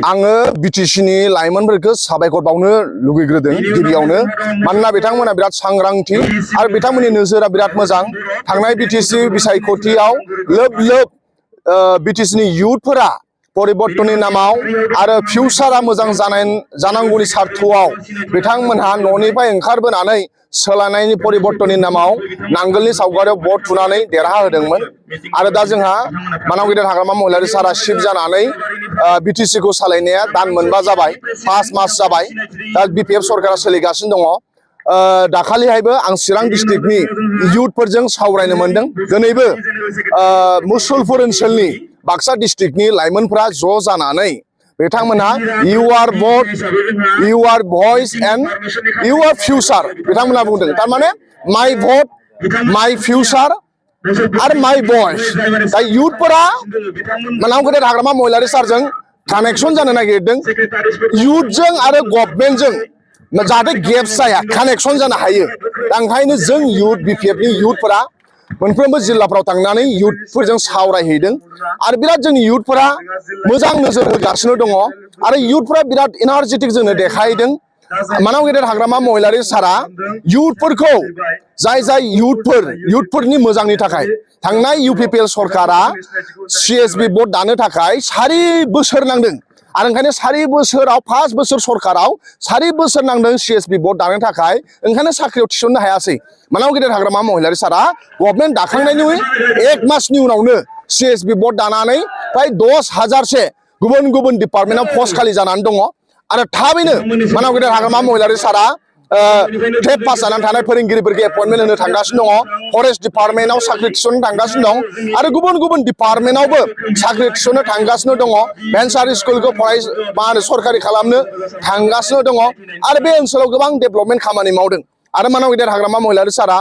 आङो बिटिसिनि लाइमोनफोरखौ साबायखर बावनो लुगैग्रोदों गिबियावनो मानोना बिथांमोना बिराद सांग्रांथि आरो बिथांमोननि नोजोरा बिराद मोजां थांनाय बिटिसि बिसायख'थियाव लोब लोब बिटिसिनि इयुथफोरा परिबर्तननि नामाव आरो फिउचारा मोजां जानांगौनि सार्थआव बिथांमोनहा न'निफ्राय ओंखारबोनानै सोलायनायनि परिबर्तननि नामाव नांगोलनि सावगारियाव भट थुनानै देरहाहोदोंमोन आरो दा जोंहा मानाव गेदेर हाग्रामा महिलारि सारा शिफ्ट जानानै बिटिसिखौ सालायनाया दान मोनबा जाबाय 5 मास जाबाय दा बिपिएफ सरकारा सोलिगासिनो दङ दाखालिहायबो आं चिरां डिस्ट्रिक्टनि इयुथफोरजों सावरायनो मोनदों दिनैबो मुसलपुर ओनसोलनि बाक्सा डिस्ट्रिक्टनि लाइमोनफोरा ज' जानानै बिथांमोनहा इउआर भट इउआर भइस एन्ड इउआर फिउचार बिथांमोनहा बुंदों थारमाने माइ भट माइ फिउचार आरो माइ भइस दा इयुथफोरा मानाव गेदेर हाग्रामा महिलारि सारजों कानेक्सन जानो नागिरदों इयुथजों आरो गभर्नमेन्टजों जाहाथे गेप जाया कानेक्सन जानो हायो दा ओंखायनो जों इयुथ बिपिएफनि इयुथफोरा मोनफ्रोमबो जिल्लाफ्राव थांनानै इयुथफोरजों सावरायहैदों आरो बिराद जोंनि इयुथफोरा मोजां नोजोर होगासिनो दङ आरो इयुथफोरा बिराद एनार्जेटिक जोंनो देखायदों मानाव गेदेर हाग्रामा महिलारि सारा इयुथफोरखौ जाय इयुथफोरनि मोजांनि थाखाय थांनाय इउपिपिएल सरकारा सिएसबि भट दानो थाखाय 4 बोसोर नांदों आरो ओंखायनो 4 बोसोराव 5 बोसोर सरकाराव 4 बोसोर नांदों सिएसबि भट दानो थाखाय ओंखायनो साख्रियाव थिसननो हायासै मानाव गेदेर हाग्रामा महिलारि सारा गभर्नमेन्ट दाखांनायनि 1 मासनि उनावनो सिएसबि भट दानानै प्राय 10,000 गुबुन गुबुन डिपार्टमेन्टआव पस्ट खालि जानानै दङ आरो थाबैनो मानाव गेदेर हाग्रामा महिलारि सारा टेट पास जानानै थानाय फोरोंगिरिफोरखौ एपइन्टमेन्ट होनो थांगासिनो दङ फरेस्ट डिपार्टमेन्टआव साख्रि थिसननो थांगासिनो दं आरो गुबुन गुबुन डिपार्टमेन्टआवबो साख्रि थिसननो थांगासिनो दङ भेन्सार स्कुलखौ सरकारि खालामनो थांगासिनो दङ आरो बे ओनसोलाव गोबां डेभेलपमेन्ट खामानि मावदों आरो मानाव गेदेर हाग्रामा महिलारि सारा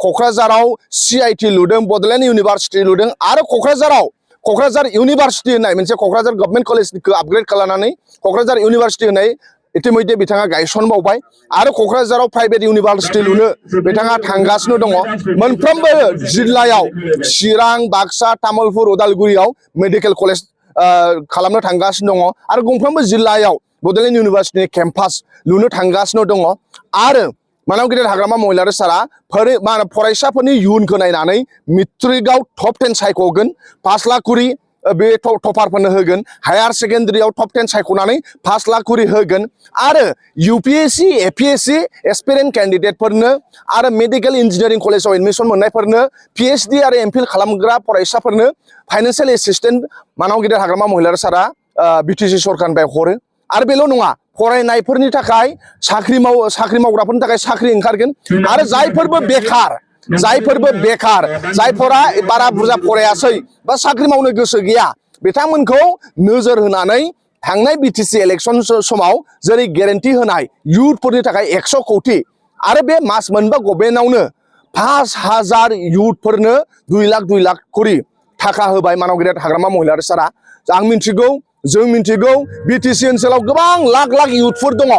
क'क्राझाराव CIT लुदों बड'लेण्ड इउनिभार्सिटि लुदों आरो क'क्राझार इउनिभार्सिटि होननाय मोनसे क'क्राझार गभर्नमेन्ट कलेजखौ आपग्रेड खालामनानै क'क्राझार इउनिभार्सिटि होननाय इतिमध्ये बिथाङा गायसनबावबाय आरो क'क्राझाराव प्राइभेट इउनिभार्सिटि लुनो बिथाङा थांगासिनो दङ मोनफ्रोमबो जिल्लायाव चिरां बाक्सा तामुलपुर उदालगुरियाव मेडिकेल कलेज खालामनो थांगासिनो दङ आरो गंफ्रोमबो जिल्लायाव बड'लेण्ड इउनिभार्सिटिनि केम्पास लुनो थांगासिनो दङ आरो मानाव गेदेर हाग्रामा महिलारि सारा फरायसाफोरनि इयुनखौ नायनानै मेट्रिकआव टप 10 सायख'गोन पासलाकुरि बे टपारफोरनो होगोन हायार सेकेन्डारियाव टप 10 सायख'नानै पासलाकुरि होगोन आरो UPSC APSC एसपिरेन्ट केन्डिडेटफोरनो आरो मेडिकेल इन्जिनियारिं कलेजाव एडमिसन मोननायफोरनो PhD आरो MPhil खालामग्रा फरायसाफोरनो फाइनान्सियेल एसिस्टेन्ट मानाव गेदेर हाग्रामा महिलारि सारा बिटिसि सरकारनिफ्राय हरो आरो बेल' नङा फरायनायफोरनि थाखाय साख्रि मावग्राफोरनि थाखाय साख्रि ओंखारगोन आरो जायफोरबो बेखार जायफोरा बारा बुरजा फरायासै बा साख्रि मावनो गोसो गैया बिथांमोनखौ नोजोर होनानै थांनाय बिटिसि इलेक्सन समाव जेरै गेरेन्टि होनाय इयुथफोरनि थाखाय 100 कोटि आरो बे मास मोनबा गभर्नमेन्टआवनो 5,000 इयुथफोरनो 2 लाख करि थाखा होबाय मानाव गेदेर हाग्रामा महिलारि सारा जों मिन्थिगौ बिटिसि ओनसोलाव गोबां लाख इयुथफोर दङ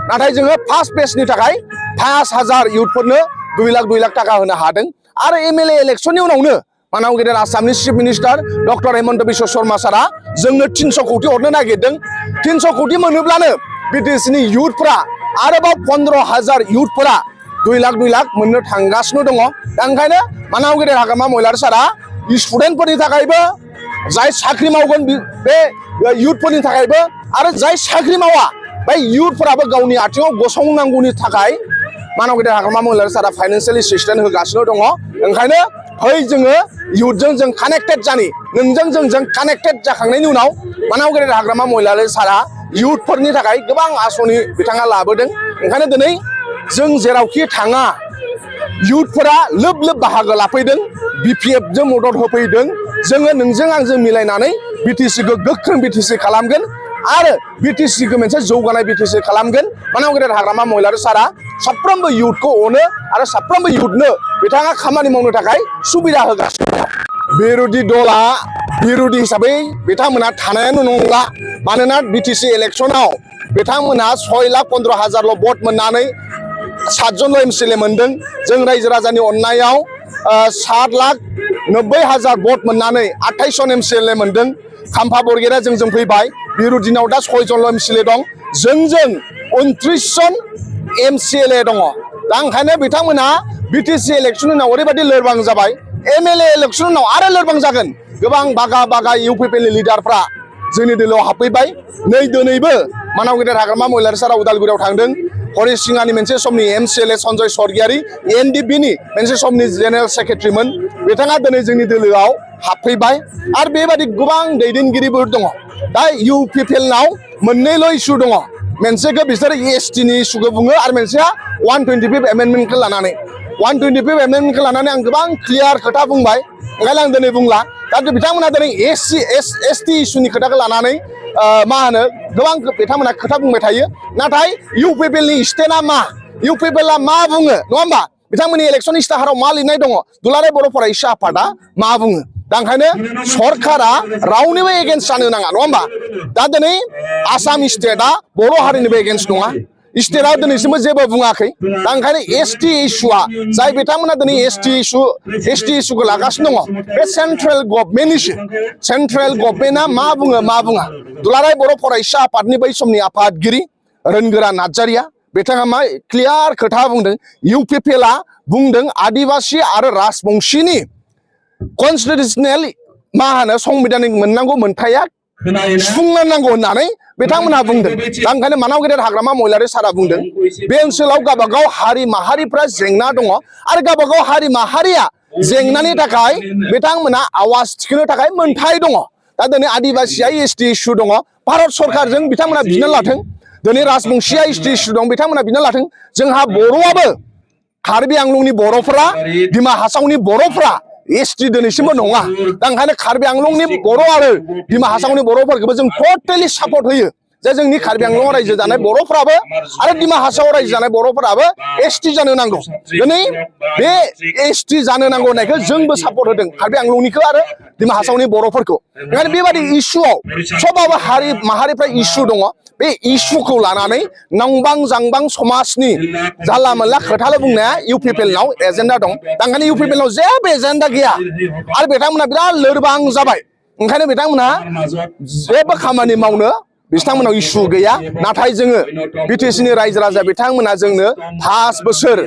नाथाय जोङो फार्स्ट पेजनि थाखाय 5,000 इयुथफोरनो 2 लाख थाखा होनो हादों आरो MLA इलेक्सननि उनावनो मानाव गेदेर आसामनि chief minister doctor Hemant Biswa Sharma सारा जोंनो 300 कोटि हरनो नागिरदों 300 कोटि मोनोब्लानो बिटिसिनि इयुथफोरा आरोबाव 15,000 इयुथफोरा 2 लाख मोननो थांगासिनो दङ दा ओंखायनो मानाव गेदेर हाग्रामा महिलारि सारा स्टुडेन्टफोरनि थाखायबो जाय साख्रि मावगोन बे इयुथफोरनि थाखायबो आरो जाय साख्रि मावा बे इयुथफोराबो गावनि आथिङाव गसंनांगौनि थाखाय मानाव गेदेर हाग्रामा महिलारि सारा फाइनान्सियेल एसिस्टेन्ट होगासिनो दङ ओंखायनो फै जोङो इयुथजों जों कानेक्टेड जानि नोंजों जोंजों कानेक्टेड जाखांनायनि उनाव मानाव गेदेर हाग्रामा महिलारि सारा इयुथफोरनि थाखाय गोबां आसनि बिथाङा लाबोदों ओंखायनो दिनै जों जेरावखि थाङा इयुथफोरा लोब बाहागो लाफैदों बिपिएफजों मदद होफैदों जोङो नोंजों आंजों मिलायनानै बिटिसिखौ गोख्रों बिटिसि खालामगोन आरो बिटिसिखौ मोनसे जौगानाय बिटिसि खालामगोन मानाव गेदेर हाग्रामा महिलारि सारा साफ्रोमबो इयुथखौ अनो आरो साफ्रोमबो इयुथनो बिथाङा खामानि मावनो थाखाय सुबिदा होगासिनो बिरोधि दला बिरोधि हिसाबै बिथांमोना थानायानो नंला मानोना बिटिसि इलेक्सनाव बिथांमोना 6,15,000ल' भट मोननानै 7 जनल' MCLA मोनदों जों रायजो राजानि अननायाव 7,90,000 भट मोननानै 28 जन MCLA मोनदों खाम्फा बरगेरा जों फैबाय बिरुदिनाव दा 6 जनल' MCLA दं जों 29 जन MCLA दङ दा ओंखायनो बिथांमोना BTC इलेक्शन उनाव ओरैबायदि लोरबां जाबाय MLA इलेक्शन उनाव आरो लोरबां जागोन गोबां बागा UPPनि लिडारफ्रा जोंनि दोलोआव हाबफैबाय नै दिनैबो मानाव गेदेर हाग्रामा महिलारि सारा उदालगुरियाव थांदों हरिसिङानि मोनसे समनि MCLA सन्जय सरगियारि NDPनि मोनसे समनि जेनेरेल सेक्रेटारिमोन बिथाङा दिनै जोंनि दोलोआव हाबफैबाय आरो बेबादि गोबां दैदेनगिरिफोर दङ दा UPPनाव मोननैल' इस्यु दङ मोनसेखौ बिसोर ST नि इस्युखौ बुङो आरो मोनसेया 125 एमेन्डमेन्टखौ लानानै 125 एमेन्डमेन्टखौ लानानै आं गोबां क्लियार खोथा बुंबाय ओंखायनो आं दिनै बुंला दा बिथांमोना दिनै ST इस्युनि खोथाखौ लानानै मा होनो गोबां बिथांमोना खोथा बुंबाय थायो नाथाय UPPनि स्टेटआ मा UPPआ मा बुङो नङा होमबा बिथांमोननि इलेक्सन इस्ताहाराव मा लिरनाय दङ दुलाराय बर' फरायसा आफादा मा बुङो दा ओंखायनो सरकारा रावनिबो एगेन्स्ट जानो नाङा नङा होमबा दा दिनै आसाम स्टेटआ बर' हारिनिबो एगेन्स्ट नङा स्टेटआ दिनैसिमबो जेबो बुङाखै दा ओंखायनो ST इस्युआ जाय बिथांमोना दिनै ST इस्युखौ लागासिनो दङ बे सेन्ट्रेल गभर्नमेन्टनिसो सेन्ट्रेल गभर्नमेन्टआ मा बुङा दुलाराय बर' फरायसा आफादनि बै समनि आफादगिरि रोनगोरा नार्जारिया बिथाङा मा क्लियार खोथा बुंदों UPPआ बुंदों आदिबासि आरो राजबंशीनि कन्स्टिटिउसनेल मा होनो संबिधानिक मोननांगौ मोनथाया सुफुंनांगौ होननानै बिथांमोनहा बुंदों दा ओंखायनो मानाव गेदेर हाग्रामा महिलारि सारा बुंदों बे ओनसोलाव गावबागाव हारि माहारिफ्रा जेंना दङ आरो गावबागाव हारि माहारिया जेंनानि थाखाय बिथांमोना आवाज थिखोनो थाखाय मोनथाय दङ दा दिनै आदिबासिया ST इस्यु दङ भारत सरकारजों बिथांमोना बिनो लाथों दिनै राजबंशीया ST इस्यु दं बिथांमोना बिनो लाथों जोंहा बर'आबो कार्बि आंलंनि बर'फ्रा डिमा हासावनि बर'फ्रा ST दिनैसिमबो नङा दा ओंखायनो कार्बि आंलंनि बर' आरो डिमा हासावनि बर'फोरखौबो जों टटेलि सापर्ट होयो जे जोंनि कार्बि आंलंआव रायजो जानाय बर'फ्राबो आरो डिमा हासावआव रायजो जानाय बर'फोराबो ST जानो नांगौ दिनै बे ST जानो नांगौ होननायखौ जोंबो सापर्ट होदों कार्बि आंलंनिखौ आरो डिमा हासावनि बर'फोरखौ ओंखायनो बेबादि इस्युआव सबाबो हारि माहारिफ्रा इस्यु दङ बे इस्युखौ लानानै नंबां जांबां समाजनि जानला मोनला खोथाल' बुंनाया UPPनाव एजेन्डा दं दा ओंखायनो UPPनाव जेबो एजेन्डा गैया आरो बिथांमोना बिराद लोरबां जाबाय ओंखायनो बिथांमोना जेबो खामानि मावनो बिथांमोनाव इस्यु गैया नाथाय जोङो BTCनि रायजो राजा बिथांमोना जोंनो 5 बोसोर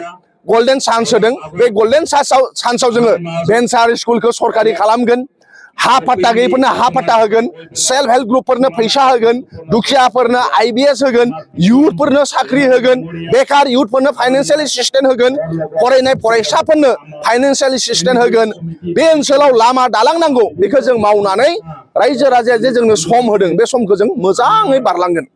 गल्डेन चान्स होदों बे गल्डेन चान्सआव जोङो भेन्सार स्कुलखौ सरकारि खालामगोन हा पाट्टा गैयैफोरनो हा पाट्टा होगोन सेल्फ हेल्प ग्रुपफोरनो फैसा होगोन दुखियाफोरनो IBS होगोन युथफोरनो साख्रि होगोन बेकार युथफोरनो फाइनान्सियेल एसिस्टेन्ट होगोन फरायनाय फरायसाफोरनो फाइनान्सियेल एसिस्टेन्ट होगोन बे ओनसोलाव लामा दालां नांगौ बेखौ जों मावनानै रायजो राजाया जे जोंनो सम होदों बे समखौ जों मोजाङै बारलांगोन।